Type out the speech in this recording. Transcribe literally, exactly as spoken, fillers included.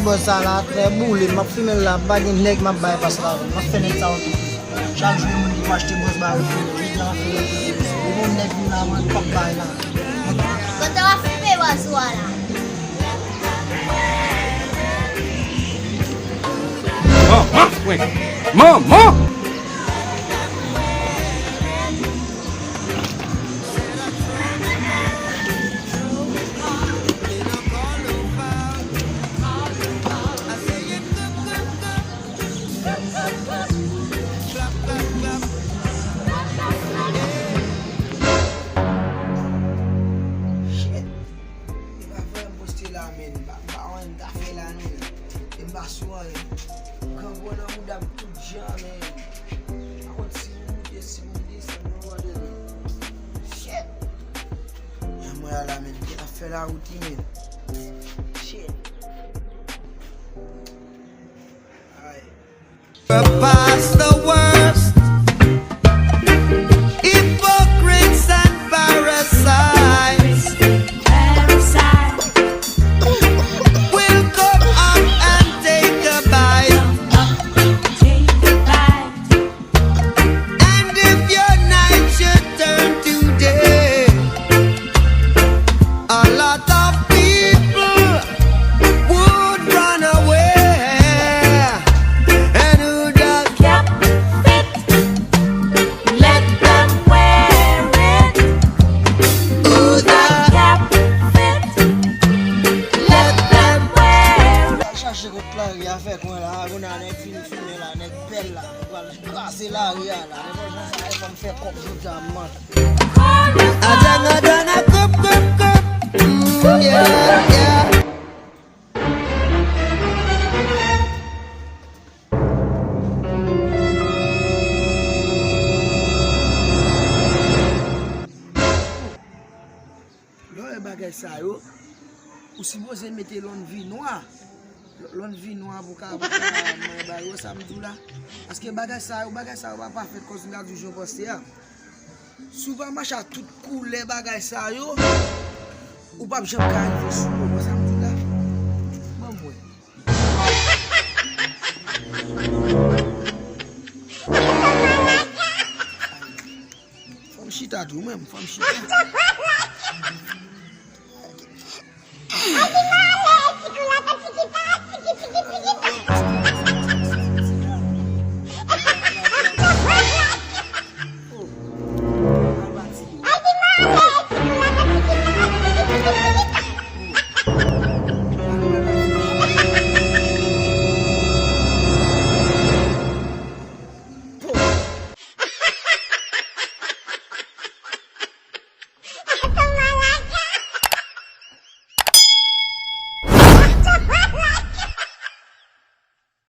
Bòs sa la trè boule, m ap fimen l la, m pa gen nèg m ap bay pas la, m ap fè nèg sa yo tou. Chak jou gen moun ki pou achte bòs ba yo fimen, jodi a m ap fè yo tou. Ou gon nèg vin la, mwen p ap bay la. Kote w ap fimen bòs ou a la? Manman, wi. Manman! Shit. E pa vre m poste la, men. M pa, m pa wè m ta fè la, non. E m pa sou anyen. Grangou nan mouda m tout jan, men. Pa konn si m moute, si m desann, yon abandone. Shit. Jan mwen a la, men. Ki ta fè la wout li, men. Shit. Ay. Pass the worst. Hypocrites and parasites. Parasites. Will come up and take a bite. Take a bite. And if your night should turn to day, a lot of people would run away. And who just kept fit, let them wear it. Who just kept fit, let them wear it. Al chache kot lari a fè kwen la, kounye a nèg fin fimen la, nèg bèl la, pral kraze lari a la. Nenpòt jan sa ye, fò m fè kòb jodi a, m manje. Adana, Adana, kòb, kòb, kòb. Mm, yeah, yeah. Lè w wè bagay sa yo, ou sipoze mete lòn vi nwa. Lòn vi nwa pou ka, pou ka mwen ba yo sa m di w la. Paske bagay sa yo, bagay sa yo pa, pa fèt kòm si m ta di w jan w panse a. Si w pa mache ak tout koulè bagay sa yo, ou p ap janm ka rive sou yo. Wè sa m di w la? Ban m wè. Fò m chita tou, menm, fò m chita.